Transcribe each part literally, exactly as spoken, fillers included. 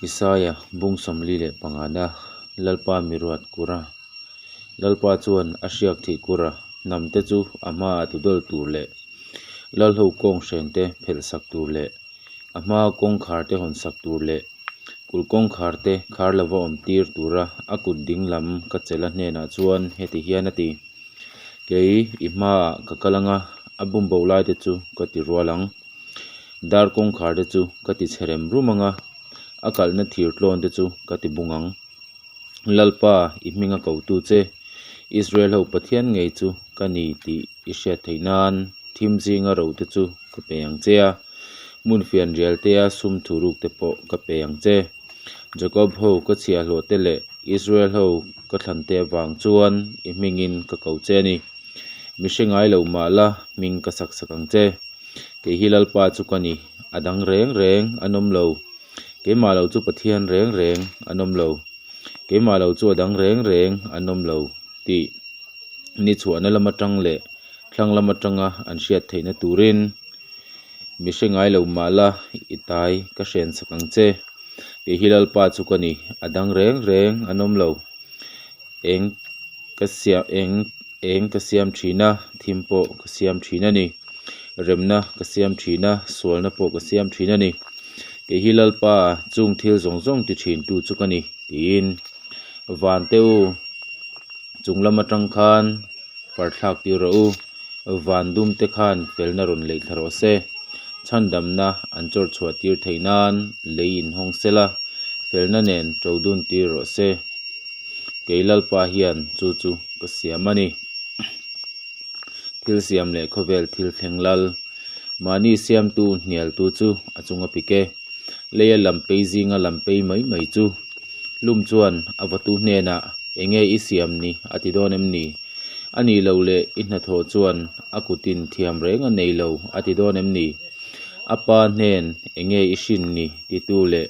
Isaia bung sawmli le pangana. Lalpa mi ruat kura. Lalpa chuan a hriak theih kura, hnam te chu a hma a tu dawl tur leh lal ho kawng hreng te phelh sak tur leh a hma kawngkhar te hawn sak tur leh kul kawngkhar te khar lova awm tir tura a kut ding lam ka chela hnenah chuan heti hian a ti. Kei i hmaah ka kal anga, a bum bo lai te chu ka ti rual ang. Dar kawngkhar te chu ka ti chherem rum anga, a kalna thir tlawn te chu ka ti bung ang. Lalpa, i hminga kotu che, Israel ho Pathian ngei chu ka ni tih i hriat theih nan, thim zinga ro te chu ka pe ang che a, hmun fian rial te a sum thuruk te pawh ka pe ang che. Jakob ho ka chhiahhlawh te leh Israel ho ka thlan te avang chuan i hmingin ka ko che a ni. Mi hre ngai lo mah la, hming ka sak sak ang che. Kei hi Lalpa chu ka ni, a dang reng reng an awm lo. Keimah lo chu Pathian reng reng an awm lo. Keimah lo chu a dang reng reng an awm lo tih ni chhuahna lam atang leh thlang lam atanga an hriat theihna turin mi hre ngai lo mah la, i tai ka hrian sak ang che. Kei hi Lalpa chu ka ni, a dang reng reng an awm lo. Eng ka siam, eng, eng ka siam ṭhin a, thim pawh ka siam ṭhin a ni. Remna ka siam ṭhin a, sualna pawh ka siam ṭhin a ni. Kei hi Lalpa, chung thil zawng zawng ti ṭhintu chu ka ni, tiin. Van te u, chung lam atang khan far thlak tir rawh u, van dum te khan felna rawn leih thla rawh se. Chhandamna an chawr chhuah tir theih nan lei in hawng sela, felna nen ṭo dun tir rawh se. Kei Lalpa hian chu chu ka siam a ni. Thil siam leh khawvel thil thleng lal, mahni siamtu hnialtu chu a chunga pik e. Leia lam pei zinga lam pei mai mai chu. Hlum chuan a vatu hnenah, "Enge i siam ni?" a ti dawn em ni? A ni lo leh i hnathawh chuan a kutin thiam reng a nei lo a ti dawn em ni? A pa hnen, "Enge i hrin ni?" titu leh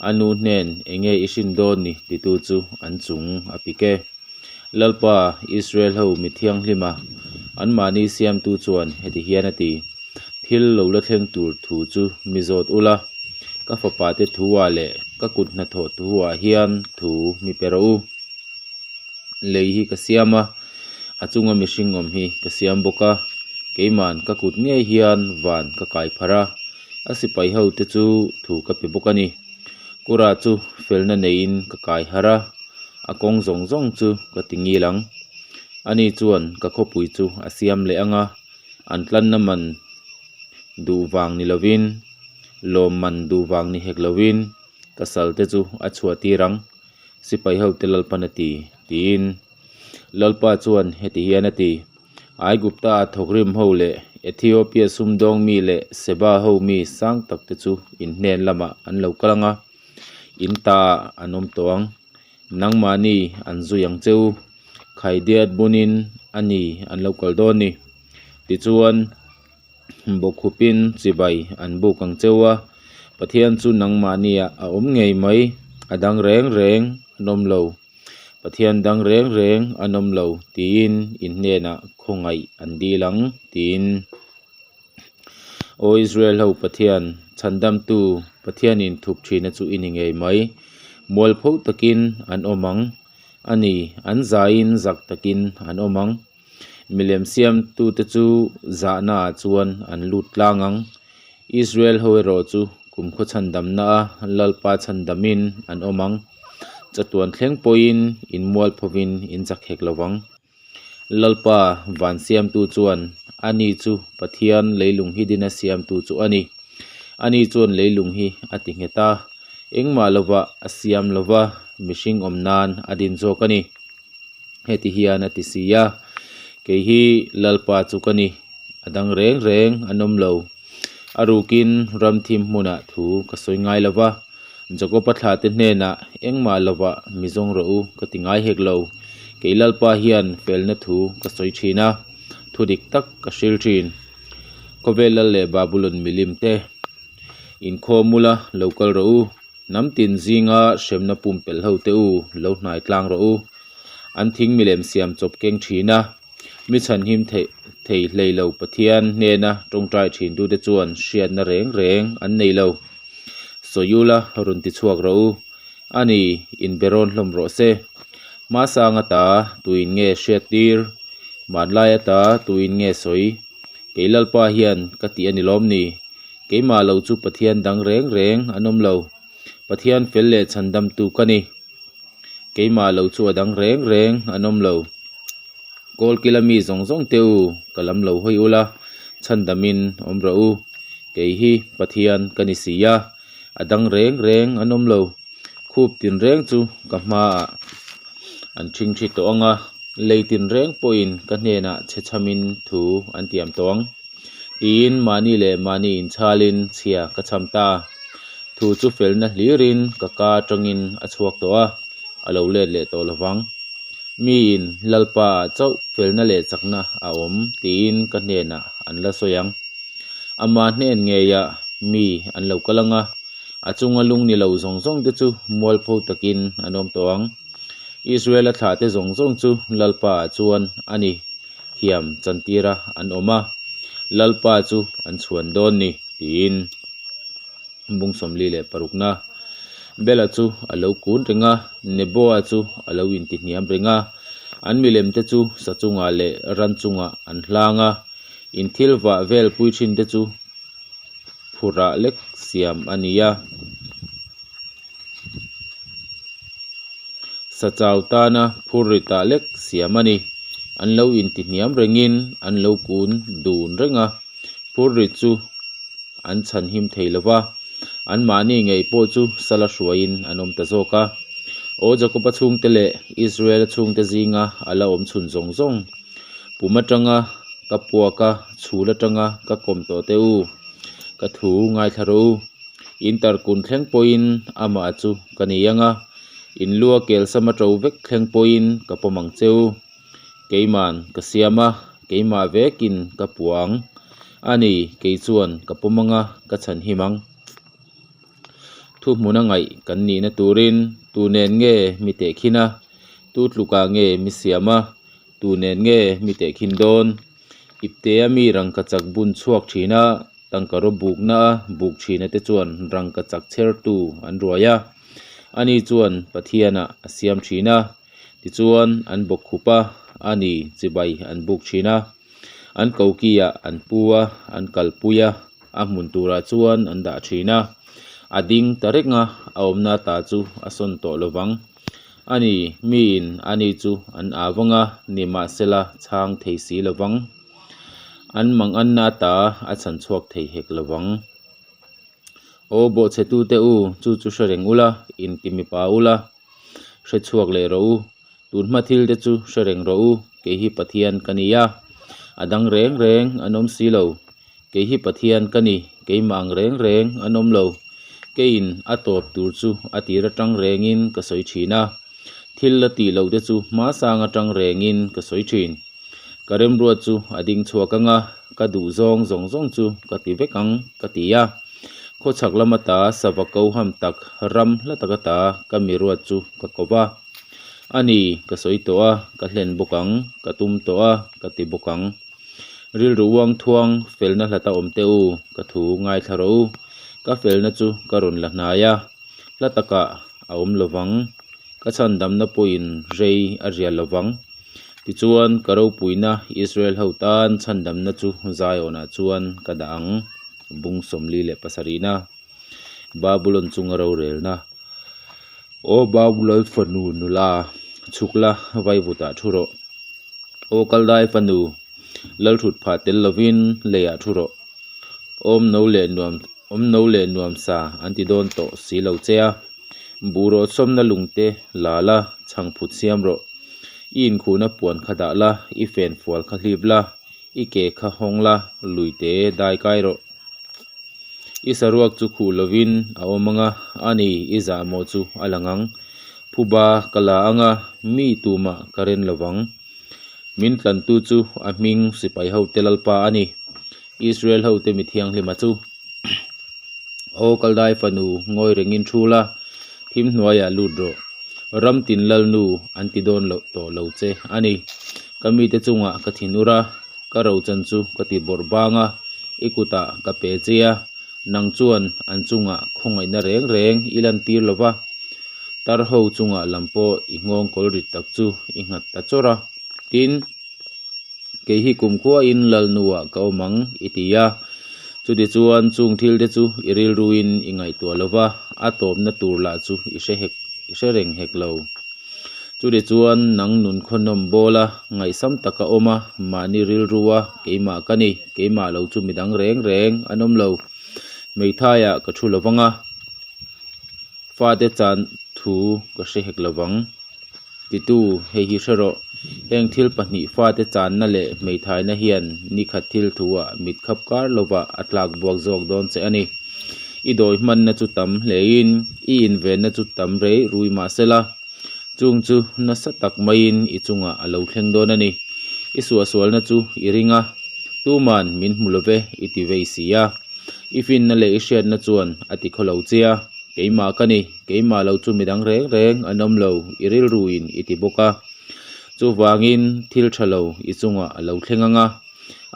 a nu hnen, "Enge i hrin dawn ni?" titu chu an chung a pik e. Lalpa, Israel ho mi thianghlima, anmahni siamtu chuan heti hian a ti, "Thil lo la thleng tur thu chu mi zawt ula, ka fapate thu a leh ka kut hnathawh thu ah hian thu mi pe rawh u. Lei hi ka siam a, a chunga mihring awm hi ka siam bawk a, keiman ka kut ngei hian van ka kai phar a, a sipai ho te chu thu ka pe bawk a ni. Kura chu felna neiin ka kai har a, a kawng zawng zawng chu ka ti ngil ang. Ani chuan ka khawpui chu a siam leh ang a, an tlanna man duh vang ni lovin, lawm man duh vang ni hek lovin, ka salte chu a chhuah tir ang, sipai ho te Lalpan a ti," tiin. Lalpa chuan heti hian a ti, "Aigupta a thawkrim ho leh Ethiopia sumdawng mi leh Seba ho mi sang tak te chu in hnen lamah an lo kal ang a, in ta an awm tawh ang. Nangmahni an zui ang che u, khaidiat bunin ani an lo kal dawn ni. Tichuan, bawkhupin chibai an buk ang che u a, Pathian chu nangmahniah a awm ngei mai, a dang reng reng an awm lo. Pathian dang reng reng an awm lo," tiin in hnenah khawngaih an dil ang, tiin. Aw Israel ho Pathian, chhandamtu Pathianin thup ṭhina chu i ni ngei mai. Mualpho takin an awm ang, ani, an zain zak takin an awm ang. Milem siamtute chu zahnaah chuan an lut tlang ang. Israel ho erawh chu kumkhaw chhandamna a Lalpa chhandamin an awm ang. Chatuan thleng pawhin in mualphovin in zak hek lo vang. Lalpa van siamtu chuan ani chu Pathian leilung hi dina siamtu chu a ni. Ani chuan leilung hi a ti nghet a, engmah lova a siam lova mihring awm nan a din zawk a ni. Heti hian a ti si a, "Kei hi Lalpa chu ka ni, a dang reng reng an awm lo. A rukin ram thim hmunah thu ka sawi ngai lova, Jakoba thlate hnenah engmah lova mi zawng rawh u ka ti ngai hek lo. Kei Lalpa hian felna thu ka sawi ṭhin a, thudik tak ka hril ṭhin. Khawvel lal leh Babulon milim te, inkhawm ula lo kal rawh u. Hnam tin zinga hremna pumpelh ho te u, lo hnai tlang rawh u. An thing milem siam chawp keng ṭhin a, mi chhanhim thei, thei hlei lo Pathian hnena ṭawngṭai ṭhintute chuan hriatna reng reng an nei lo. sawi ula, rawn ti chhuak rawh u. A ni, inbe rawn hlawm rawh se. Hma sâng ata, tuin nge hriattir? Hmanlai ata, tuin nge sawi? Kei Lalpa hian ka ti a ni lawm ni? Keima lo chu Pathian dang reng reng an awm lo. Pathian fel leh chhandamtu ka ni. Keima lo chu a dang reng reng an awm lo. Kawlkila mi zawng zawng te u, ka lam lo hawi ula, chhandamin awm rawh u. Kei hi Pathian ka ni si a, a dang reng reng an awm lo. Khup tin reng chu ka hmaah an ṭhing ṭhi tawh ang a, lei tin reng pawhin ka hnenah chhe chhamin thu an tiam tawh ang. Tiin mani leh mani inchhalin chhia ka chham ta. Thu chu felna hlirin ka ka aṭangin a chhuak tawh a, a lo let leh tawh lo vang. Miin Lalpa chauh felna leh chakna a awm tiin ka hnenah an la sawi ang. Ama hnen ngeia mi an lo kal ang a, a chunga lung ni lo zawng zawng te chu mualpho takin an awm tawh ang. Israela thlahte zawng zawng chu Lalpa chuan a ni thiam chantira an awm a, Lalpa chu an chhuan dawn ni, tiin. Bung sawmli leh parukna. Bela chu a lo kun reng a, Neboa chu a lo intihniam reng a, an milemte chu sa chungah leh ran chungah an hlang a, in thil vah vel pui ṭhin te chu phurah lek siam a ni a. Sa chau tana phurritah lek siam a ni. An lo intihniam rengin an lo kun dun reng a. Phurrit chu an chhan him thei lo va. Anmahni ngei pawh chu sala hruaiin an awm ta zawk a. Aw Jakoba chhungte leh Israela chhungte zinga a la awm chhun zawng zawng. Pum aṭanga ka puak a, chhul aṭanga ka kawm tawh te u. Ka thu ngaithla rawh u. In tar kun thleng pawhin amah chu ka ni ang a, in lua kelsam a ṭo vek thleng pawhin ka pawm ang che u. Keiman ka siam a, keimah vekin ka puang. A ni, kei chuan ka pawm ang a, ka chhan him ang. Thuhmuna ngaih kan nihna turin, tu nen nge mi tehkhin a, tu tluka nge mi siam a, tu nen nge mi tehkhin dawn? Iptea mi rangkachak bun chhuak ṭhin a, tangka rawbukna a buk ṭhina te chuan rangkachak chhertu an ruai a, ani chuan Pathianah a siam ṭhin a, tichuan an bawkkhup a, ani chibai an buk ṭhin a, an kokiah an pu a, an kalpui a, a hmun turah chuan an dah ṭhin a, a ding ta reng a, a awmna ata chu a sawn tawh lo vang. Ani, miin ani chu an au ang a, nimahsela chhang thei si lo vang. An manganna ata a chhan chhuak thei hek lo vang. Aw bawhchhetute u, chu chu hre reng ula, intimipa ula, hre chhuak leh rawh u. Tun hma thil te chu hre reng rawh u, kei hi Pathian ka ni a, a dang reng reng an awm si lo. Kei hi Pathian ka ni, keima ang reng reng an awm lo. Keiin a tawp tur chu a tir aṭang rengin ka sawi ṭhin a, thil la tih lo te chu hma sang aṭang rengin ka sawi ṭhin. Ka remruat chu a ding chhuak ang a, ka duh zawng zawng zawng chu ka ti vek ang ka ti a. Khawchhak lam ata sava koham tak, ram hla tak ata ka mi ruat chu ka ko va. Ani, ka sawi tawh a, ka hlen bawk ang, ka tum tawh a, ka ti bawk ang. Rilru uang thuang felna hlata awm te u, ka thu ngaithla rawh u. Ka felna chu ka rawn la hnai a, hla taka a awm lo vang. Ka chhandamna pawhin rei a rial lo vang. Tichuan ka ropuina Israel ho tan chhandamna chu Zion-ah chuan ka dah ang. Bung sawmli leh pasarihna. Babulon chunga rorelna. Aw Babulon fanu nula, chhuk la, vaivutah thu rawh. Aw Kaldai fanu, lal thut phah tel lovin leiah thu rawh. Awm no leh nuam, awm no leh nuam sa an ti dawn tawh si lo che a. Buh rawh sawmna lungte la la, chhang phut siam rawh. I inkhuhna puan kha dah la, i fen fual kha hlip la, i ke kha hawng la, luite dai kai rawh. I saruak chu khuh lovin a awm ang a, ani i zahmawh chu a lang ang. Phuba ka la ang a, mi tumah ka ren lo vang. Min tlantu chu a hming sipai hote lalpa a ni, Israel hote mi thianghlima chu. Aw Kaldai fanu, ngawi rengin thu la, thim hnuaiah lut rawh. Ram tin lalnu an ti dawn lo tawh lo che a ni. Ka mite chungah ka thinur a, ka rochan chu ka ti bawrh bang a, i kutah ka pe che a. Nang chuan an chungah khawngaihna reng reng i lantir lo va, tar ho chunga lam pawh i nghawng kawl rit tak chu i nghat ta chawrh a. Tin, kei hi kumkhuain lal hnuah ka awm ang i ti a. Chutichuan chung thil te chu i rilruin i ngaihtuah lo va, a tawpna tur lah chu i hre hek, i hre reng hek lo. Chutichuan nang nun khawhnawm bawla ngaihsam taka awma mahni rilrua keimah ka ni, keimah lo chu midang reng reng an awm lo. Hmeithaiah ka thu lo vang a, fate chan thu ka hre hek lo vang. Titu, hei hi hre rawh, heng thil pahnih fate channa leh hmeithaina hian ni khat thil thuah mit khap kar lova a tlak buak zawk dawn che a ni. I dawi hmanna chu tam hlein, i invenna chu tam rei rui mah sela, chung chu nasa tak maiin i chungah a lo thleng dawn a ni. I suahsualna chu i ring a, tuman min hmu lo ve i ti vei si a. I finna leh i hriatna chuan a ti khawlo che a. Keimah ka ni, keimah lo chu midang reng reng an awm lo, i rilruin i ti bawk a. Chuvangin thil ṭha lo i chungah a lo thleng ang a,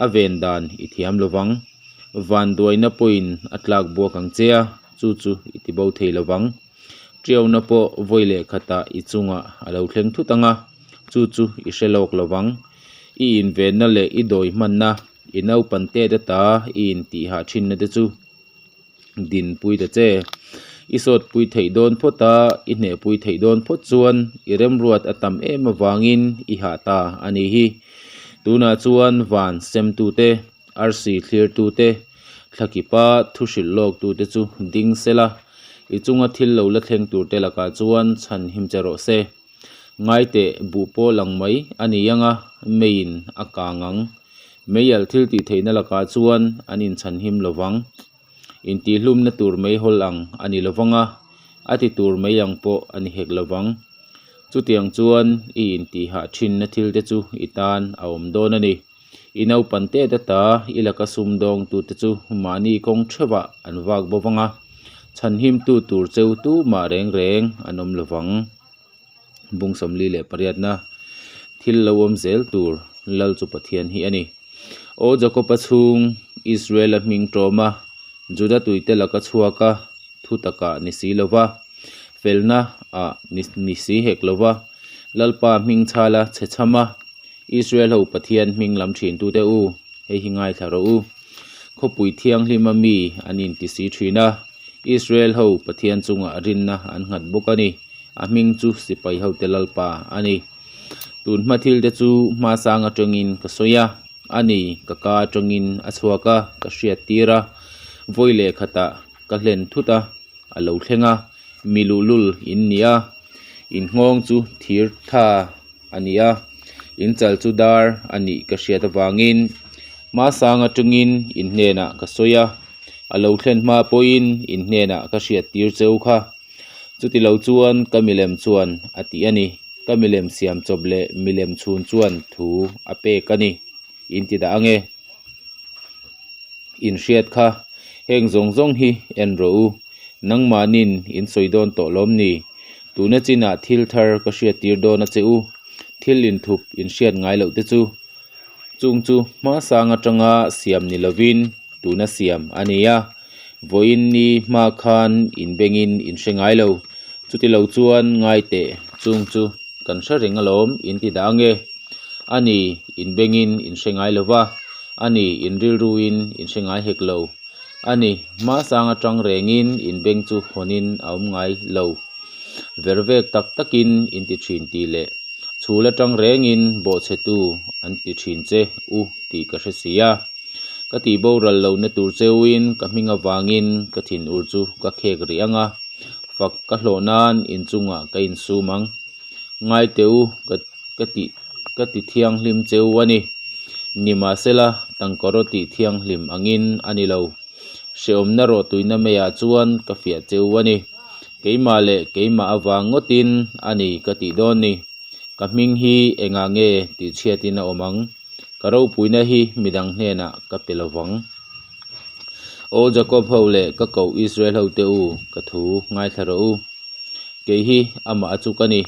a ven dan i thiam lo vang. Vanduaina pawhin a tlak buak ang che a, chu chu i ti bo thei lo vang. Ṭiauna pawh vawi leh khatah i chungah a lo thleng thut ang a, chu chu i hre lawk lo vang. I invenna leh i dawi hmanna, i naupan te ata i intihhah ṭhinna te chu din pui ta che. I sawtpui theih dawn phawt a, i hnehpui theih dawn phawt chuan i remruat a tam em avangin i hah ta a ni hi. Tunah chuan van semtute, arsi thlirtute, thlakipa thu hrilh lawktute chu ding sela, i chunga thil lo la thleng turte lakah chuan chhanhim che rawh se. Ngai teh, buh pawh lang mai a ni ang a, meiin a kang ang. Meialh thil tih theihna lakah chuan an inchhanhim lo vang. Intihhlumna tur mei hawl ang a ni lo vang a, a ti tur mei ang pawh a ni hek lo vang. Chutiang chuan i intihhah ṭhinna thil te chu i tan a awm dawn a ni. I naupan te ata i laka sumdawngtute chu mahni kawng ṭheuhah an vak bo vang a, chhanhimtu tur cheu tumah reng reng an awm lo vang. Bung sawmli leh pariatna. Thil lo awm zel tur lal chu Pathian hi a ni. Aw Jakoba chhung, Israela hming ṭawma, Juda tuite laka chhuaka, thu taka ni si lo va, felna ah ni, ni si hek lo va, Lalpa hming chhala chhe chhama, Israel ho Pathian hming lam ṭhintute u, hei hi ngaithla rawh u. Khawpui thianghlima mi an inti si ṭhin a, Israel ho Pathian chunga rinna an nghat bawk a ni. A hming chu sipai hote Lalpa a ni. Tun hma thil te chu hma sang aṭangin ka sawi a, a ni ka ka aṭangin a chhuak a, ka hriattir a. Vawi leh khatah ka hlen thut a, a lo thleng a, mi luhlul in ni a, in nghawng chu thir thla a ni a, in chal chu dar a nih ka hriat avangin, hma sang aṭangin in hnenah ka sawi a, a lo thlen hma pawhin in hnenah ka hriattir cheu kha. Chuti lo chuan ka milem chuan a ti a ni, ka milem siam chawp leh milem chhun chuan thu a pek a ni, in ti dah ang e. In hriat kha, heng zawng zawng hi en rawh u, nangmanin in sawi dawn tawh lawm ni? Tuna chinah thil thar ka hriattir dawn a che u, thil inthup in hriat ngai loh te chu. Chung chu hma sang aṭanga siam ni lovin, tuna siam a ni a. Vawiin ni hma khan in bengin in hre ngai lo. Chuti lo chuan ngai teh, chung chu kan hre reng alawm in ti dah ang e. A ni, in bengin in hre ngai lo va, a ni, in rilruin in hre ngai hek lo. A ni, hma sang aṭang rengin in beng chu hawnin a awm ngai lo. Ver vek tak takin in ti ṭhin ti leh, chhul aṭang rengin bawhchhetu an ti ṭhin che u tih ka hre si a. Ka tihboral lohna tur cheuin ka hming avangin ka thinur chu ka khek rih ang a, fak ka hlawh nan in chungah ka insum ang. Ngai teh u, ka, ka ti, ka ti thianghlim che u a ni. Nimahsela, tangkawr tih thianghlim angin a ni lo. Hrehawmna rawtuina meiah chuan ka fiah che u a ni. Keimah leh keimah avang ngawtin a ni ka tih dawn ni. Ka hming hi engah nge tih chhiatin a awm ang? Ka ropuina hi midang hnenah ka pe lo vang. Aw Jakob ho leh ka ko Israel hote u, ka thu ngaithla rawh u. Kei hi amah chu ka ni,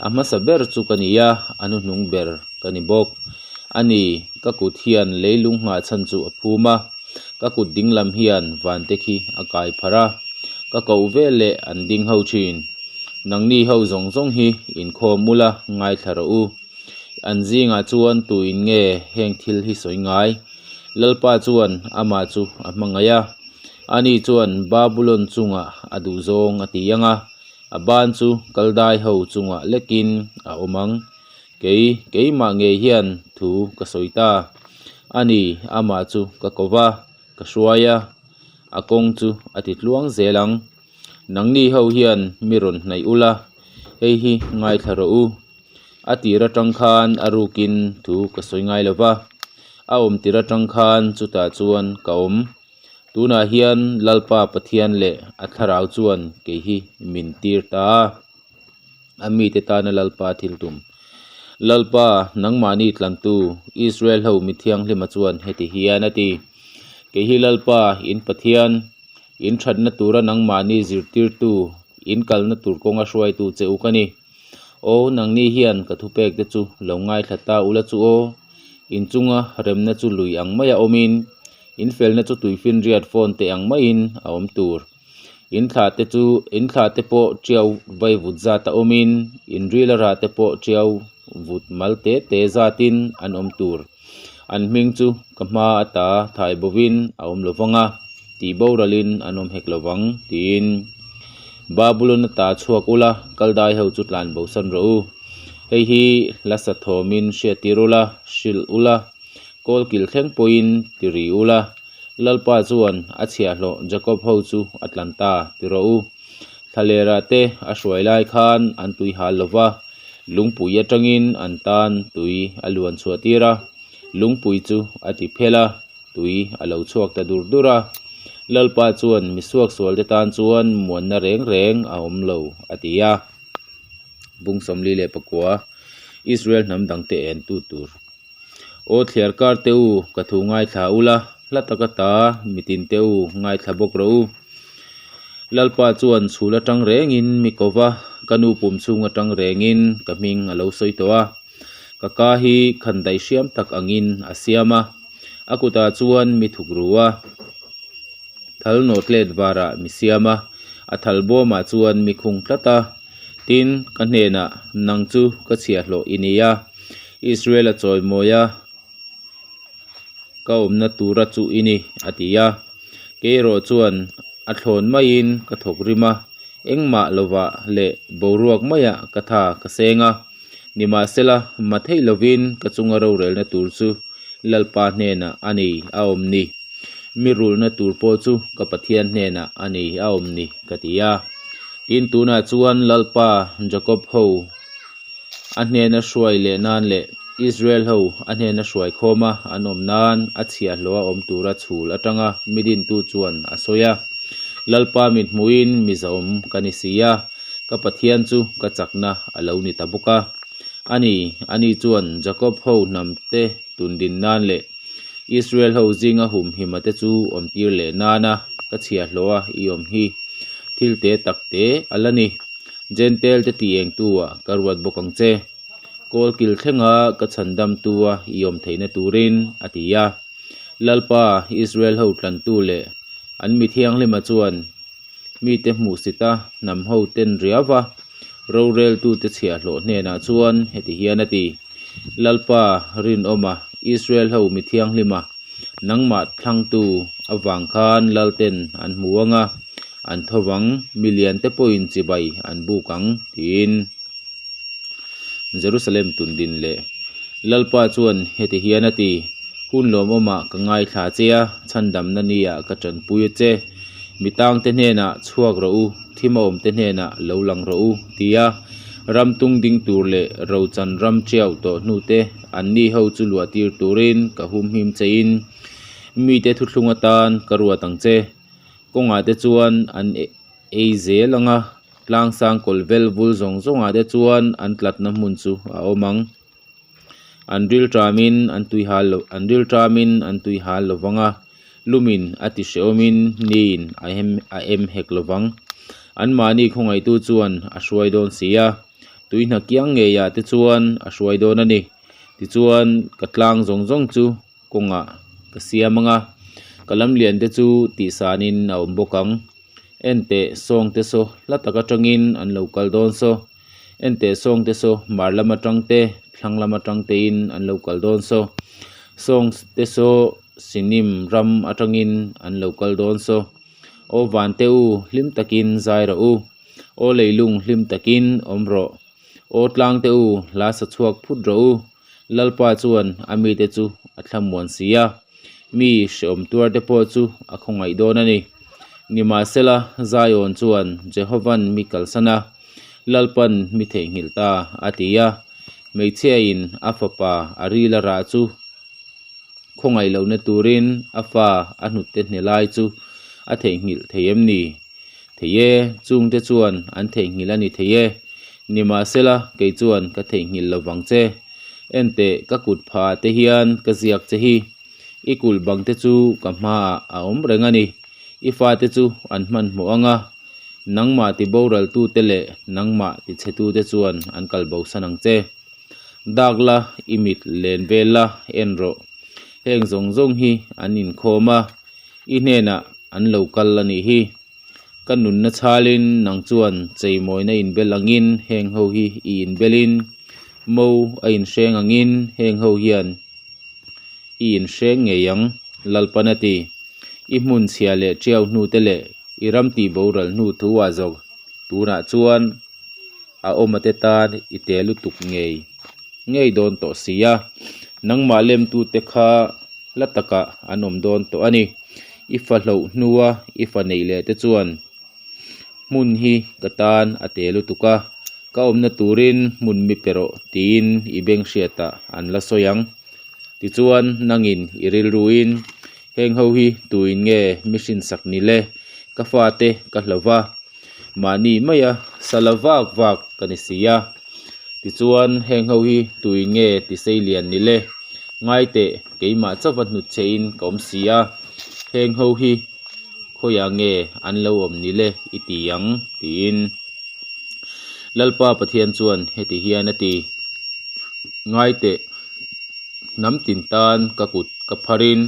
a hmasa ber chu ka ni a, a hnuhnung ber ka ni bawk. A ni, ka kut hian leilung nghah chhan chu a phum a, Ka kut ding lam hian vante khi a kai phar a, ka ko vel leh an ding ho ṭhin. Nangni ho zawng zawng hi inkhawm ula ngaithla rawh u. An zingah chuan tuin nge heng thil hi sawi ngai? Lalpa chuan ama chu a hmangaih a. Ani chuan Babulon chungah a duh zawng a ti ang a, a ban chu Kaldai ho chungah lekin a awm ang. Kei, keimah ngei hian thu ka sawi ta. Ani ama chu ka ko va, ka hruai a, a kawng chu a ti tluang zel ang. Nangni ho hian mi rawn hnaih ula, hei hi ngaithla rawh u. A tir aṭang khan a rukin thu ka sawi ngai lo va. A awm tir aṭang khan chutah chuan ka awm. Tunah hian Lalpa Pathian leh a thlarau chuan kei hi min tir ta a. A mite tana Lalpa thil tum. Lalpa, nangmahni tlantu, Israel ho mi thianghlima chuan heti hian a ti: Kei hi Lalpa, in Pathian, in ṭhatna tura nangmahni zirtirtu, in kalna tur kawnga hruaitu che u ka ni. Aw, nangni hian ka thupek te chu lo ngaithla ta ula chu aw. In chunga remna chu lui ang maia awmin, in felna chu tuifinriat fawn te ang maiin a awm tur. In thla te chu, in thla te pawh ṭiau vaivut zata awmin, in rila ra te pawh ṭiau vut mal te te zatin an awm tur. An hming chu ka hma ata thai bovin a awm lo vang a, tihboralin an awm hek lo vang, tiin. Babulon ata chhuak ula, Kaldai ho chu tlan bosan rawh u. Hei hi hla sa thawmin hriattir ula, hrilh ula, kawlkil thleng pawhin ti ri ula. Lalpa chuan a chhiahhlawh Jakob ho chu a tlan ta ti rawh u. Thlalera te a hruai lai khan an tui hal lo va, lungpui aṭangin an tan tui a luan chhuah tir a, lungpui chu a ti phel a, tui a lo chhuak ta dur dur a. Lalpa chuan mi suaksual te tan chuan muanna reng reng a awm lo a ti a. Bung sawmli leh pakua. Israel hnam dangte entu tur. Aw thliarkar te u, ka thu ngaithla ula, hla taka ta mi tin te u, ngaithla bawk rawh u. Lalpa chuan chhul aṭang rengin mi ko va, ka nu pum chhung aṭang rengin ka hming a lo sawi tawh a. Ka ka hi khandaih hriam tak angin a siam a, a kutah chuan mi thuk ru a, thal nawt let varah mi siam a, a thal bawmah chuan mi khung tlat a. Tin, ka hnenah, nang chu ka chhiahhlawh i ni a, Israel a chawimawia ka awmna tura chu i ni, a ti a. Keirawh chuan a thlawn maiin ka thawk rim a, engmah lovah leh boruak maia ka tha ka seng a. Nimahsela, ma thei lovin ka chunga rorelna tur chu Lalpa hnenah a ni a awm ni. Mi rulna tur pawh chu ka Pathian hnenah a ni a awm ni, ka ti a. Tin, tunah chuan Lalpa Jakob ho a hnena hruai leh nan leh Israel ho a hnena hruai khawma an awm nan a chhiahhlawha awm tura chhul aṭanga mi dintu chuan a sawi a. Lalpa mithmuin mi zahawm ka ni si a, ka Pathian chu ka chakna a lo ni ta bawk a. Ani, ani chuan Jakob ho hnam te tundin nan leh Israel ho zinga humhima te chu awmtir leh nana ka chhiahhlawha i awm hi thil te tak te a la ni. Gentile te ti engtuah ka ruat bawk ang che. Kawlkil thlenga ka chhandamtua i awm theihna turin, a ti a. Lalpa, Israel ho tlantu leh an mi thianghlima chuan mite hmuhsita hnam ho ten riauva roreltute chhiahhlawh hnenah chuan heti hian a ti: Lalpa rinawma, Israel ho mi thianghlima, nangmah thlangtu avang khan lalten an hmu ang a, an tho ang, milian te pawhin chibai an buk ang, tiin. Jerusalem tundin leh. Lalpa chuan heti hian a ti: Hun lawmawma ka ngaithla che a, chhandamna nia ka ṭanpui che. Mi tangte hnenah chhuak rawh u, thima awmte hnenah lo lang rawh u, tia ram tung ding tur leh rochan ram ṭiau tawh hnute anni ho chu luahtir turin ka humhim chein mite thuthlung atan ka ruat ang che. Kawngah te chuan an e-, ei zel ang a, tlang sang kawl vel vul zawng zawngah te chuan an tlatna hmun chu a awm ang. An rilṭamin an tui hal lo, an rilṭamin an tui hal lo vang a, lumin a ti hrehawmin niin a em, a em hek lo vang. Anmahni khawngaihtu chuan a hruai dawn si a, tui hna kiang ngeiah te chuan a hruai dawn a ni. Tichuan ka tlang zawng zawng chu kawngah ka siam ang a, Ka lamlian te chu tihsanin a awm bawk ang. Enteh sawng te saw hla tak atangin an lo kal dawn saw. Enteh sawng te saw hmar lam atang te, thlang lam atang tein an lo kal dawn saw. Sawng te saw sinim ram atangin an lo kal dawn saw. Aw van te u, hlim takin zai rawh u. Aw leilung, hlim takin awm rawh. Aw tlang te u, hla sa chhuak phut rawh u. Lalpa chuan a mite chu a thlamuan si a. Mi hrehawm tuar te pawh chu a khawngaih dawn a ni. Nimahsela, Zion chuan Jehovan mi kalsan a, Lalpan mi theihnghilh ta, a ti a. Hmeichhiain a fapa a ril a rah chu khawngaih lohna turin a fa a hnute hne lai chu a theihnghilh thei em ni? Thei e, chungte chuan an theihnghilh a ni thei e. Nimahsela, kei chuan ka theihnghilh lo vang che. Enteh, ka kut pha te hian ka ziak che hi. I kulh bang te chu ka hmaah a awm reng a ni. I fate chu an hmanhmawh ang a, nangmah tiboraltute leh nangmah tichhetute chuan an kalbosan ang che. Dak la, i mit len vel la, en rawh. Heng zawng zawng hi an inkhawm a, i hnenah an lo kal a nih hi. Ka nunna chhalin nang chuan cheimawina inbel angin heng ho hi i inbelin, mo a inhreng angin heng ho hian i inhreng ngei ang, Lalpan a ti. I hmun chhia leh ṭiau hnute leh i ram tiboral hnu thuah zawk tunah chuan a awmate tan i te lutuk ngei ngei dawn tawh si a. Nangmah lemtute kha hla takah an awm dawn tawh a ni. I fa hloh hnua i fa neih leh te chuan hmun hi ka tan a te lutuk a, ka awmna turin hmun mi pe rawh, tiin i beng hriatah an la sawi ang. Tichuan nangin i rilruin, heng ho hi tuin nge mi hrinsak ni le, ka fate ka hlo va, mahni maia sala vak vak ka ni si a. Tichuan heng ho hi tuin nge ti sei lian ni le, ngai teh, keimah chauha hnutchhein ka awm si a. Heng ho hi khawiah nge an lo awm ni le i ti ang, tiin Lalpa Pathian chuan heti hian a ti, ngai teh, hnam tin tan ka kut ka pharin,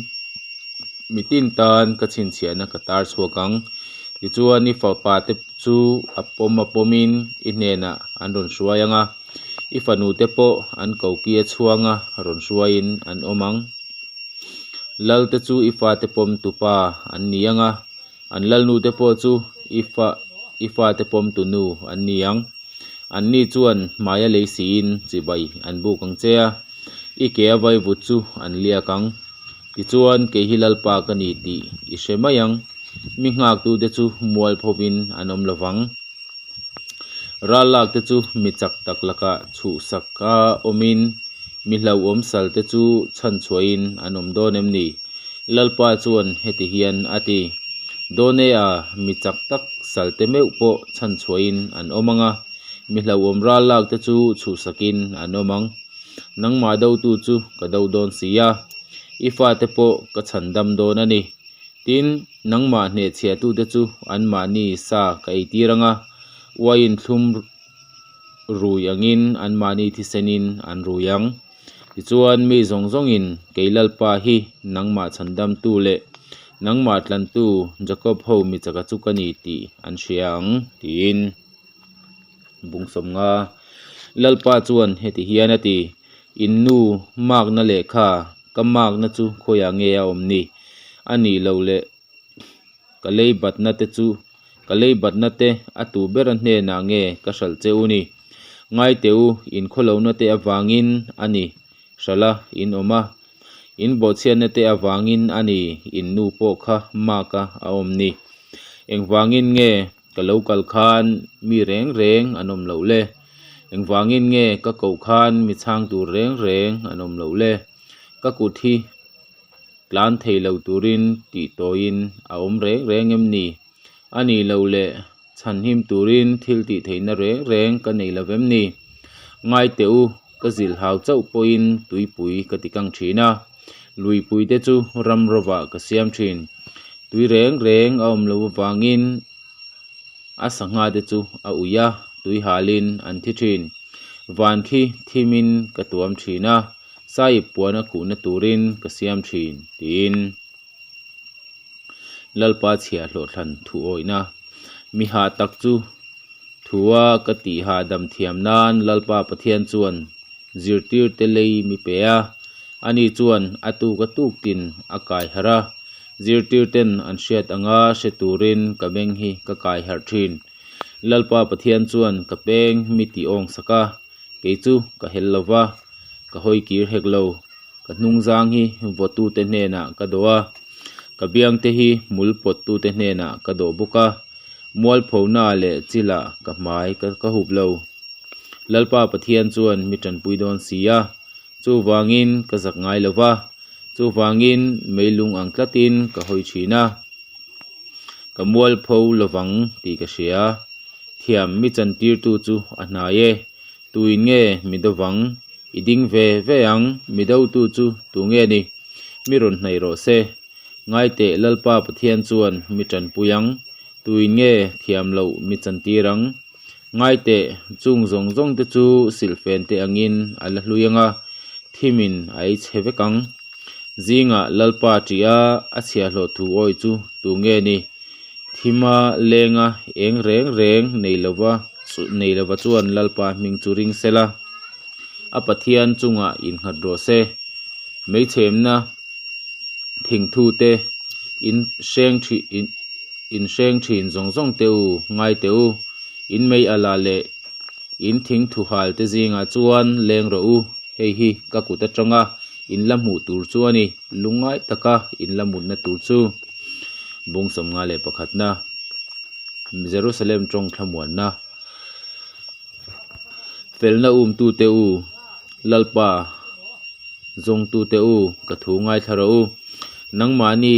mi tin tan ka chhinchhiahna ka tar chhuak ang. Tichuan i fapa te chu a pawm a pawmin i hnenah an rawn hruai ang a, i fanu te pawh an koki a chhuanga rawn hruaiin an awm ang. Lal te chu i fate pawm tupa an ni ang a, an lalnu te pawh chu i fa, i fate pawm tunu an ni ang. Anni chuan hmaia lei siin chibai an buk ang che a, i ke a vaivut chu an liak ang. Tichuan kei hi Lalpa ka ni tih i hre mai ang. Mi nghaktute chu mualphovin an awm lo vang. Ral lak te chu mi chak tak laka chhuhsak a awmin, mi hlauhawm sal te chu chhanchhuahin an awm dawn em ni? Lalpa chuan heti hian a ti, dawn e a, mi chak tak sal te meuh pawh chhanchhuahin an awm ang a, mi hlauhawm ral lak te chu chhuhsakin an awm ang. Nangmah dotu chu ka do dawn si a, i fate pawh ka chhandam dawn a ni. Tin, nangmah hnehchhiatute chu anmahni sa ka eitir ang a, uain thlum rui angin anmahni thisenin an rui ang. Tichuan mi zawng zawngin kei Lalpa hi nangmah chhandamtu leh nangmah tlantu Jakob ho mi chaka chu ka ni tih an hria ang, tiin. Bung sawmnga. Lalpa chuan heti hian a ti, in nu makna lehkha ka makna chu khawiah nge a awm ni? A nih lo leh ka leibatna te chu, ka leibatna te a tu bera hnenah nge ka hralh che u ni? Ngai teh u, in khawlohna te avangin a ni hralha in awm a, in bawhchhiatna te avangin a ni in nu pawh kha maka a awm ni? Engvangin nge ka lo kal khan mi reng reng an awm lo le? Engvangin nge ka koh khan mi chhang tur reng reng an awm lo le? Ka kut hi tlan thei lo turin tih tawiin a awm reng reng em ni? A nih lo leh, chhanhim turin thil tih theihna reng reng ka nei lo em ni? Ngai teh u, ka zilhau chauh pawhin tuipui ka tikang ṭhin a, luipui te chu ram rovah ka siam ṭhin. Tui reng reng a awm lo avangin a sangha te chu a ui a, tuihalin an thi ṭhin. Van khi thimin ka tuam ṭhin a, saip puana khuhna turin ka siam ṭhin, tiin. Lalpa chhia hlawh thlan thu awina. Mi ha tak chu thua ka tih ha dam thiam nan Lalpa Pathian chuan zirtirte lei mi pe a. Ani chuan a tuk a tuk tin a kai har a. Zirtirten an hriat anga hre turin ka meng hi ka kai har ṭhin. Lalpa Pathian chuan ka peng mi ti awng sak a. Kei chu ka hel lo va, ka hawi kir hek lo. Ka hnungzang hi vawtute hnenah ka dawh a, ka biangte hi mul pawttute hnenah ka dawh bawk a. Mualphona leh chilah ka hmai ka, ka hup lo. Lalpa Pathian chuan mi ṭanpui dawn si a, chuvangin ka zak ngai lo va, chuvangin meilung ang tlatin ka hawi ṭhin a. Ka mualpho lovang ti ka hria. Thiam mi chantirtu chu a hnai e. Tuin nge mi do vang? I ding ve ve ang, mi dotu chu tu nge ni? Mi rawn hnai rawh se. Ngai teh, Lalpa Pathian chuan mi ṭanpui ang. Tuin nge thiam loh mi chantir ang? Ngai teh, chung zawng zawng te chu silfen te angin a la hlui anga, thimin a ei chhe vek ang. Zingah Lalpa ṭia a chhia hlawh thu awi chu tu nge ni? Thima lenga eng reng reng nei lova, chu, nei lova chuan Lalpa hming chu ring sela. A Pathian chungah innghat rawh se. Meichhemna thingthute in hreng ṭhi-, in, in hreng ṭhin zawng zawng te u, ngai te u. In mei ala leh in thingthu hal te zingah chuan leng rawh u. Hei hi ka kut aṭanga in la hmuh tur chu a ni, lungngai taka in la mutna tur chu. Bung sawmnga leh pakhatna, Jerusalem ṭawng thlamuanna. Felna umtute u, Lalpa zawngtute u, ka thu ngaithla rawh u. Nangmahni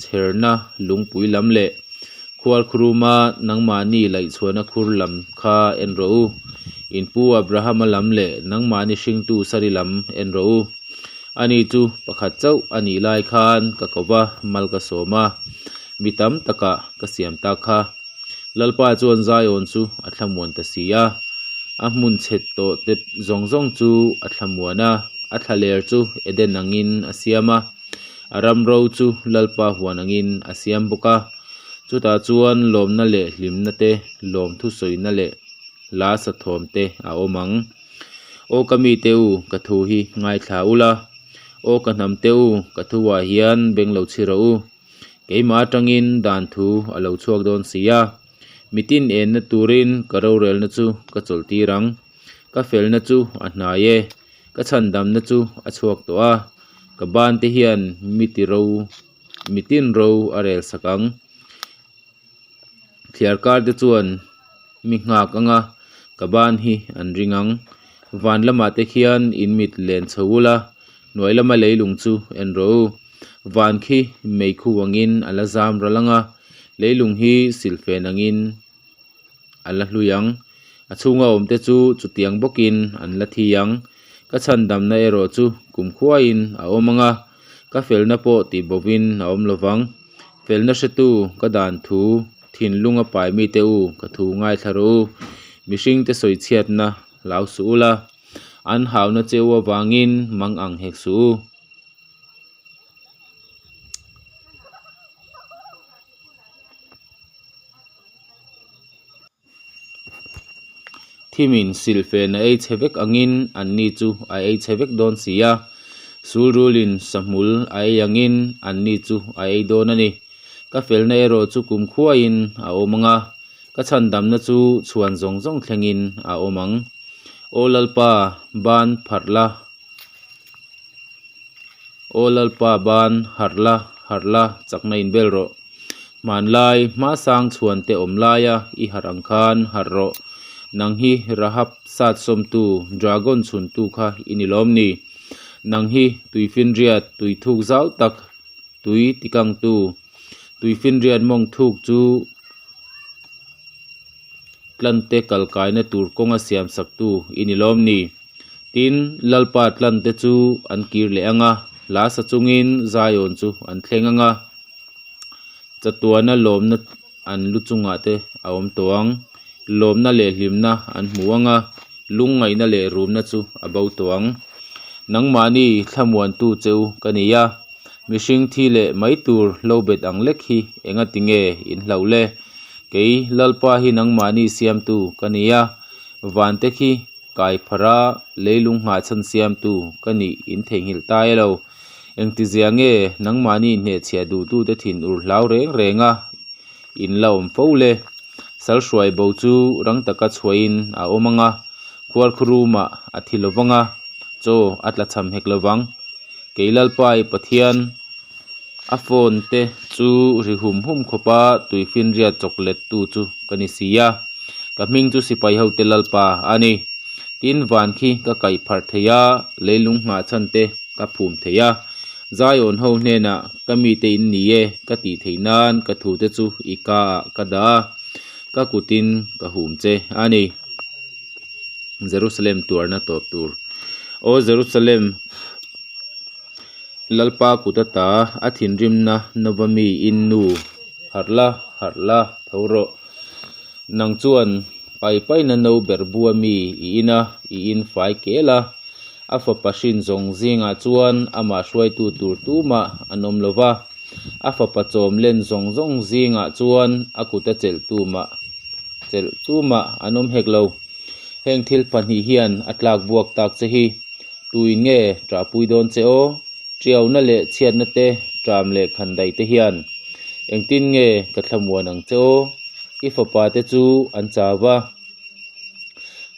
chherna lungpui lam leh khualkhruma nangmahni laihchhuahna khur lam kha en rawh u. In pu Abrahama lam leh nangmahni hringtu Sari lam en rawh u. Ani chu pakhat chauh a nih lai khan ka ko va, mal ka sawm a, mi tam taka ka siam tak kha. Lalpa chuan Zion chu a thlamuan ta si a, a hmun chhet tawh te zawng zawng chu a thlamuan a, a thlaler chu Eden angin a siam a, a ram ro chu Lalpa huan angin a siam bawk a. Chutah chuan lawmna leh hlimna te, lawmthu sawina leh la sa thawm te a awm ang. Aw ka mite u, ka thu hi ngaithla ula. Aw ka hnamte u, ka thuah hian beng lo chhi rawh u. Keima aṭangin dan thu a lo chhuak dawn si a. Mitin enna turin ka rorelna chu ka chawlhtir ang. Ka felna chu a hnai e, ka chhandamna chu a chhuak tawh a. Ka ban te hian mi ti ro, mitin ro a rel sak ang. Thliarkar te chuan mi nghak anga ka ban hi an ring ang. Van lamah te khian in mit len chho ula, hnuai lama leilung chu en rawh u. Van khi meikhu angin a la zam ral anga, leilung hi silfen angin a la hlui ang. A chhunga awm te chu chutiang bawkin an la thi ang. Ka chhandamna erawh chu kumkhuain a awm anga, ka felna pawh tih bovin a awm lo vang. Felna hretu ka dan thu, thinlunga pai mite u, ka thu ngaithla rawh u. Mihringte sawi chhiatna hlau suh ula, an hauna cheu avangin mang ang hek suh u. Thimin silfen a ei chhe vek angin anni chu a ei chhe vek dawn si a. Sulrulin sahmul a ei angin anni chu a ei dawn a ni. Ka felna erawh chu kumkhuain a awm anga, ka chhandamna chu chhuan zawng zawng thlengin a awm ang. Aw Lalpa, ban pharh la. Aw Lalpa, ban harh la, harh la, chakna inbel rawh. Hmanlai hma sang chhuan te awm laia i harh ang khan harh rawh. Nang hi Rahab sat sawmtu, dragon chhuntu kha i ni lawm ni? Nang hi tuifinriat, tui thuk zau tak, tui tikangtu, tuifinriat mawng thuk chu tlante kalkaina tur kawnga siam saktu i ni lawm ni? Tin, Lalpa tlante chu an kir leh anga, la sa chungin Zion chu an thleng anga. Chatuana lawmna an lu chungah te a awm tawh ang. Lawmna leh hlimna an hmu anga, lungngaihna leh rumna chu a bo tawh ang. Nangmahni thlamuantu cheu ka ni a, Mihring thi leh mai tur lo bet ang lek hi enga ti nge in hlauh le? Kei Lalpa hi nangmani siamtu ka ni a, vante khi kaiphara, leilung nghahchhan siamtu ka nih in theinghil ta elo. Engtizia nge nangmani hnehchhiah duhtute thinur hlau reng renga in la awm fo le? Salhruai bo chu rang taka chhuahin a awm anga, khuarkhurumah a thi lo vang a, chaw a tla chham hek lo vang. Kei Lalpa i Pathian, a fawnte chu ri hum hum khawpa tuifinriat chawk lettu chu ka ni si a, ka hming chu sipai hote Lalpa a ni. Tin, van khi ka kaihpharh thei a, leilung nghahchhante ka phum thei a, Zion ho hnena, ka mite in ni e, ka tih theih nan ka thute chu i kaah ka dah a, ka kutin ka hum che a ni. Jerusalem tuarna tawp tur. Aw Jerusalem, Lalpa kut ata a thinrimna nova mi in nu, harh la, harh la, tho rawh. Nang chuan paipaina no ber bu a mi i in a, i in fai kel a. A fapa hrin zawng zingah chuan ama hruaitu tur tumah an awm lo va, a fapa chawm len zawng zawng zingah chuan a kuta chelh tumah, chelh tumah an awm hek lo. Heng thil pahnih hian a tlak buak tak che hi, tuin nge ṭapui dawn che aw? Ṭiauna leh chhiatna te, ṭam leh khandai te hian engtin nge ka thlamuan ang che aw? I fapa te chu an chau va,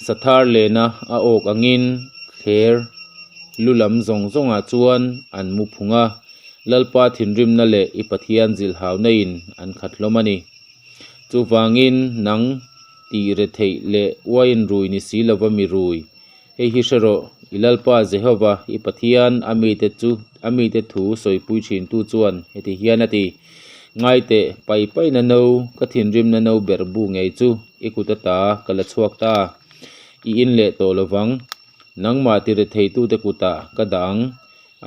sathar lena a awk angin thler lu lam zawng zawngah chuan an mu phung a, Lalpa thinrimna leh i Pathian zilhaunain an khat hlawm a ni. Chuvangin nang tih retheih leh uain rui ni si lova mi rui, hei hi hre rawh, i Lalpa Jehova i Pathian a mite chu, a mite thu sawipui ṭhintu chuan heti hian a ti, ngai teh, paipaina no, ka thinrimna no ber bu ngei chu i kut ata ka la chhuak ta, i in leh tawh lo vang, nangma tih retheitute kutah ka dah ang,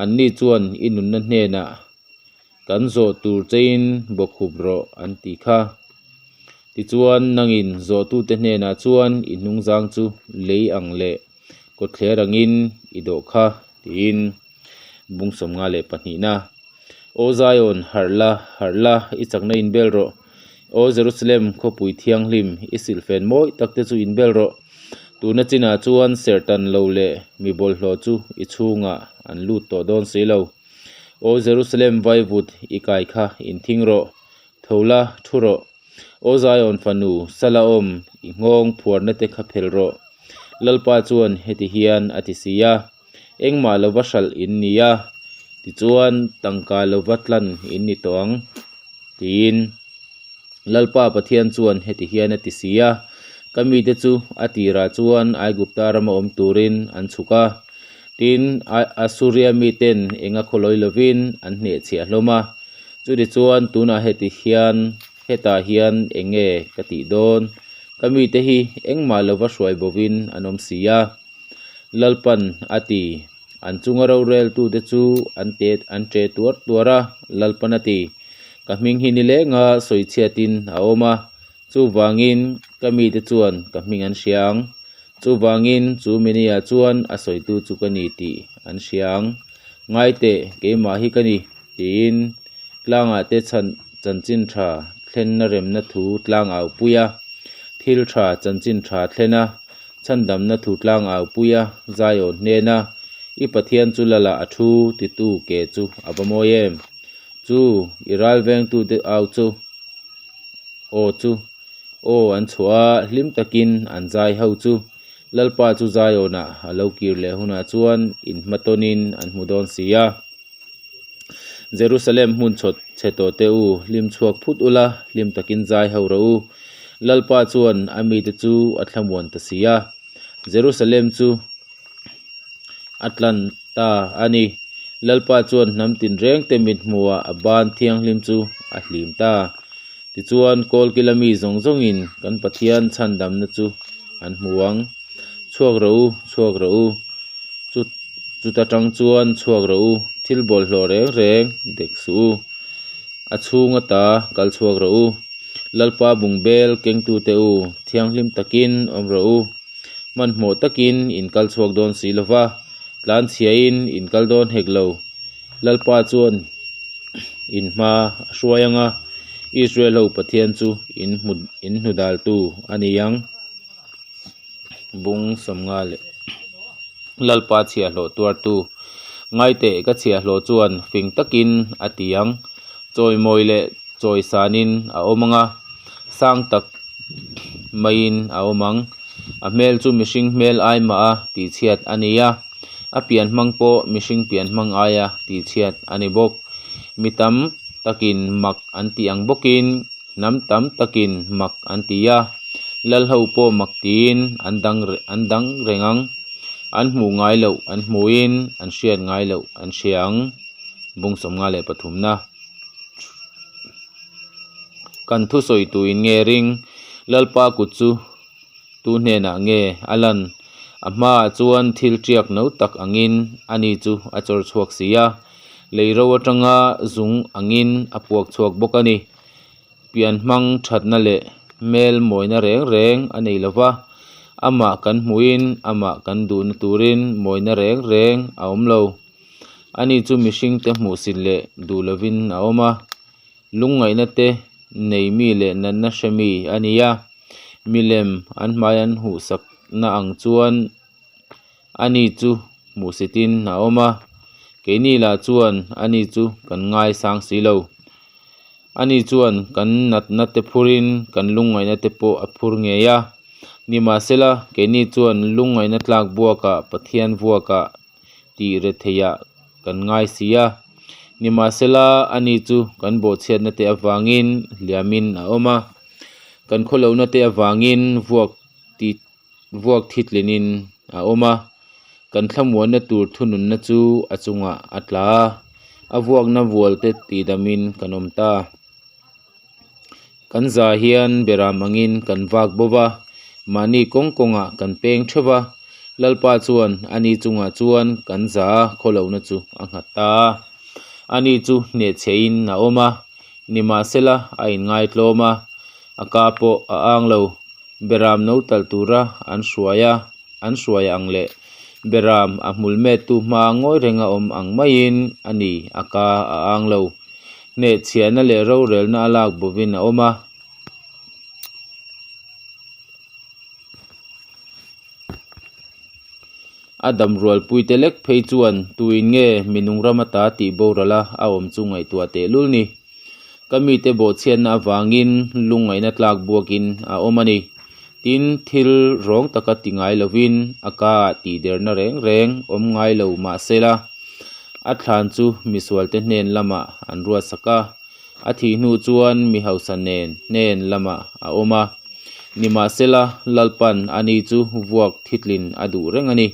anni chuan i nunna hnenah kan zawh tur chein bawkhup rawh an ti kha. Tichuan nangin zawhtute hnenah chuan i hnungzang chu lei ang leh kawtthler angin i dawh kha, tiin. Bung sawmnga leh pahnihna. Aw Zion, harh la, harh la, i chakna inbel rawh. Aw Jerusalem khawpui thianghlim, i silfen mawi takte chu inbel rawh. Tuna chinah chuan serh tan lo leh mi bawlhhlawh chu i chhungah an lut tawh dawn si lo. Aw Jerusalem vaivut, i kai kha inthing rawh, tho la, ṭhu rawh. Aw Zion fanu, sala awm, i nghawng phuarna te kha phel rawh. Lalpa chuan heti hian a ti si a, engmah lova hralh in ni a, tichuan tangka lova tlan in ni tawh ang, tiin. Lalpa Pathian chuan heti hian a ti si a, ka mite chu a tirah chuan Aigupta rama awm turin an chhuk a, tin, a, Assuria miten enga khawlawi lovin an hnehchhiah hlawm a. Chutichuan tunah heti hian, hetah hian eng nge ka tih dawn? Ka mite hi engmah lova hruai bovin an awm si a, Lalpan a ti. An chunga roreltute chu an te, an ṭe tuar tuar a, Lalpan a ti. Ka hming hi ni lenga sawi chhiatin a awm a, chuvangin ka mite chuan ka hming an hria ang. Chuvangin chu mi nia chuan a sawitu chu ka ni tih an hria ang. Ngai teh, keimah hi ka ni, tiin tlangah te chan, chanchin ṭha thlenna remna thu tlang a aupui a, thil ṭha chanchin ṭha thlena chhandamna thu tlang a aupui a, Zion hnena, i Pathian chu lala a ṭhu titu ke chu a va mawi em. Chu i ralvengtute au chu, aw chu, aw an chhuah a, hlim takin an zai ho chu, Lalpa chu Ziona a lo kir leh hunah chuan inhmatawnin an hmu dawn si a. Jerusalem hmun chhawt chhe tawh te u, hlim chhuak phut ula, hlim takin zai ho rawh u. Lalpa chuan a mite chu a thlamuan ta si a, Jerusalem chu a tlan ta a ni. Lalpa chuan hnam tinrengte mithmuhah a ban thianghlim chu a hlim ta. Tichuan, kawlkila mi zawng zawngin kan Pathian chhandamna chu an hmu ang. Chhuak rawh u, chhuak rawh u. Chu, chuta ṭang chuan chhuak rawh u, thil bawlhhlawh reng reng dek suh u. A chhung ata kal chhuak rawh u. Lalpa bungbel kengtute u, thianghlim takin awm rawh u. Hmanhmawh takin inkal chhuak dawn si lo va, tlanchhiain inkal dawn hek lo. Lalpa chuan in hma a hruai ang a, Israel ho Pathian chu in hmu, in hnudaltu a ni ang. Bung sawmnga le Lalpa chhiahhlawh tuartu. Ngai teh, ka chhiahhlawh chuan fing takin a ti ang. Chawimawi leh chawisanin a awm ang a, sang tak maiin a awm ang. A hmel chu mihring hmel ai mah a tihchhiat a ni a, a pian hmang pawh mihring pian hmang aia tihchhiat a ni bawk. Mi tam takin mak an ti ang bawkin, hnam tam takin mak an ti a. Lal ho pawh mak tiin an dang re-, an dang reng ang. An hmu ngai loh an hmuin, an hriat ngai loh an hria ang. Bung sawmnga leh pathumna. Kan thusawitu in nge ring, Lalpa kut chu tu hnenah nge a lan? A hmaah chuan thil ṭiak no tak angin ani chu a chawr chhuak si a, leiro aṭanga zung angin a puak chhuak bawk a ni. Pian hmang ṭhatna leh hmel mawina reng reng a nei lo va, amah kan hmuin amah kan duhna turin mawina reng reng a awm lo. Ani chu mihringte hmuhsit leh duh lovin a awm a, lungngaihna te nei mi leh natna hre mi a ni a, milem an hmai an huhsakna ang chuan ani chu hmuhsitin a awm a, keini lah chuan ani chu kan ngaisang si lo. Ani chuan kan natna te phurin kan lungngaihna te pawh a phur ngei a. Nimahsela, keini chuan lungngaihna tlak buakah Pathian vuakah tih retheihah kan ngai si a. Nimahsela, ani chu kan bawhchhiatna te avangin hliamin a awm a, kan khawlohna te avangin vuak ti, vuak thitlinin a awm a, kan thlamuanna tur thununna chu a chungah a tla a, a vuakna vualte tihdamin kan awm ta. Kan za hian beram angin kan vak bo va, mahni kawng kawngah kan peng theuh va. Lalpa chuan ani chungah chuan kan za khawlohna chu a nghat ta a. Ani chu hnehchhiahin a awm a, nimahsela a inngaitlawm a, a ka pawh a ang lo. Beram no tal tura an hruai a, an hruai ang leh beram a hmul mettu hma ngawi renga awm ang maiin ani a ka a ang lo. Hnehchhiahna leh rorelna a lak bovin a awm a. A dam rualpuite lek phei chuan tuin nge mi nung ram ata tih borala a awm chu ngaihtuah teh lul ni. Ka mite bawhchhiatna avangin lungngaihna tlak buakin a awm a ni. Tin, thil rawng taka ti ngai lovin a kaah tihderna reng reng awm ngai lo mah sela, a thlan chu misualte hnen lamah an ruatsak a, a thih hnu chuan mi hausa nen hnen lamah a awm a. Nimahsela, Lalpan ani chu vuak thitlin a duh reng a ni.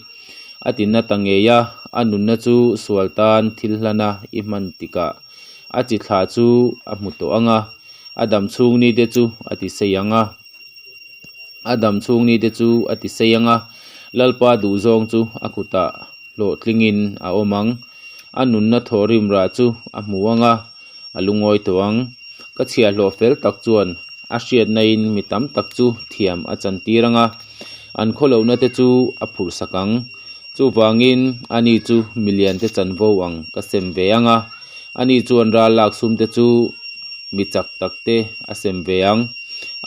A tina ta ngei a, a nunna chu sual tan thil hlana i hman tikah a chi thla chu a hmu tawh ang a, a dam chhung ni te chu a ti sei ang a. A dam chhung ni te chu a ti sei ang a, Lalpa duh zawng chu a kutah hlawhtlingin a awm ang. A nunna thawhrimrah chu a hmu ang a, a lungawi tawh ang. Ka chhiahhlawh fel tak chuan a hriatnain mi tam tak chu thiam a chantir ang a, an khawlohna te chu a phurhsak ang. Chuvangin ani chu milian te chanvo ang ka sem ve ang a, ani chuan ral lak sum te chu mi chak tak te a sem ve ang.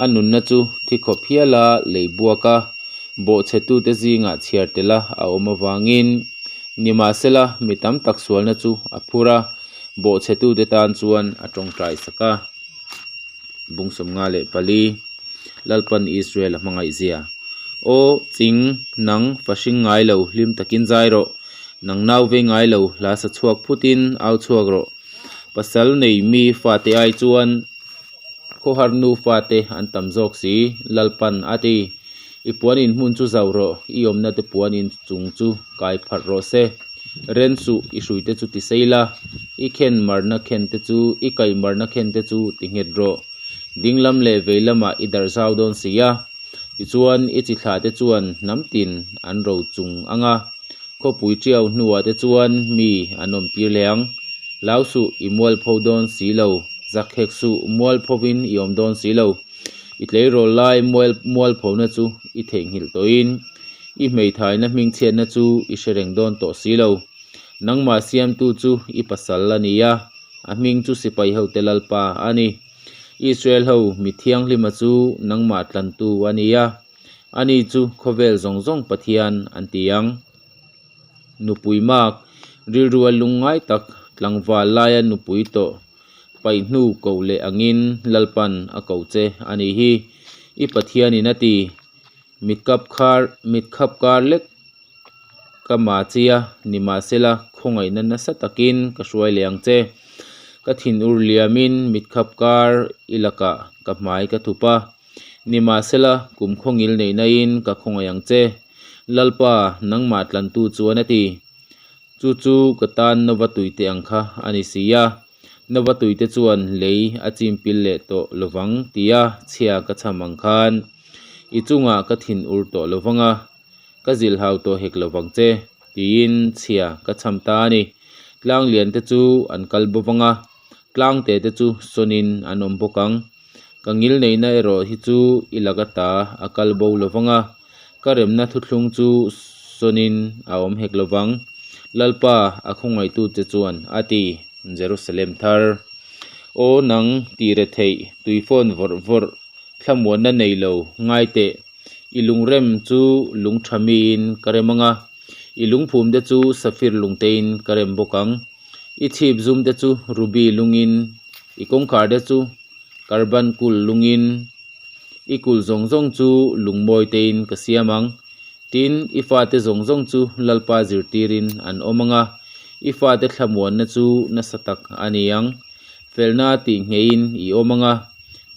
A nunna chu thi khawp hiala lei buak a, bawhchhetute zingah chhiar tela a awm avangin, nimahsela, mi tam tak sualna chu a phur a, bawhchhetute tan chuan a ṭawngṭai sak a. Bung sawmnga leh pali. Lalpan Israel a hmangaih zia. Aw ching, nang fa hring ngai lo hlim takin zai rawh, nang nau vei ngai lo hla sa chhuak phutin au chhuak rawh. Pasal nei mi fate ai chuan khawhar nu fate an tam zawk si, Lalpan a ti. I puan in hmun chu zau rawh, i awmna te puan in chung chu kai pharh rawh se. Ren suh, i hrui te chu ti sei la, i khen marna khen te chu, i kaih marna khen te chu ti nghet rawh. Dinglam leh veilamah i darh zau dawn si a, tichuan i chi thla te chuan hnam tin an ro chung ang a. Khawpui ṭiau hnuah te chuan mi an awm tir leh ang. Lau suh, i mualpho dawn si lo, zakhek suh, mualphovin i awm dawn si lo. I tleirawl lai mual, mualphona chu i theihnghilh tawhin, i hmeithaina hmingchhiatna chu i hre reng dawn tawh si lo. Nangmah siamtu chu i pasal a ni a, a hming chu sipai hote Lalpa a ni. Israel ho mi thianghlima chu nangma tlantu a ni a, ani chu khawvel zawng zawng Pathian an ti ang. Nupui mak, rilru a lungngai tak, tlangval laia nupui tawh paihnu ko leh angin Lalpan a ko che a ni hi. I Pathianin a ti, mit khap kar, mit khap kar lek ka ma chi a, nimahsela khawngaina nasa takin ka hruai leh ang che. Ka thinur liamin mit khap kar i lakah ka hmai ka thup a, nimahsela kumkhaw ngilneinain ka khawngai ang che. Lalpa, nangma tlantu chuan a ti. Chu chu ka tan nova tuite ang kha a ni si a, nova tuite chuan lei a chimpil leh tawh lovang tia chhia ka chham ang khan, i chungah ka thinur tawh lovang a, ka zilhau tawh hek lovang che, tiin chhia ka chham ta a ni. Tlang liante chu an kal bo vang a, tlang tete chu sawnin an awm bawk ang. Ka ngilneina erawh hi chu i lak ata a kal bo lovang a, ka remna thuthlung chu sawnin a awm hek lovang, Lalpa, a khawngaitute chuan a ti. Jerusalem thar, aw nang, tih retheih, tuifawn vawrh vawrh, thlamuanna nei lo, ngai teh. I lungrem chu lungtha miin ka rem ang a, i lungphumte chu saphir lungtein ka rem bawk ang. I chhipzumte chu ruby lungin, i kawngkharte chu karban kul lungin, i kul zawng zawng chu lungmawitein ka siam ang. Tin, i fate zawng zawng chu Lalpa zirtirin an awm ang a, i fate thlamuanna chu nasa tak a ni ang. Felna tih ngeiin i awm ang a,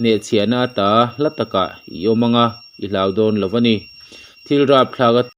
nehchhiahna ata hla takah i awm ang a, i hlau dawn lo a ni. Thil rapthlak a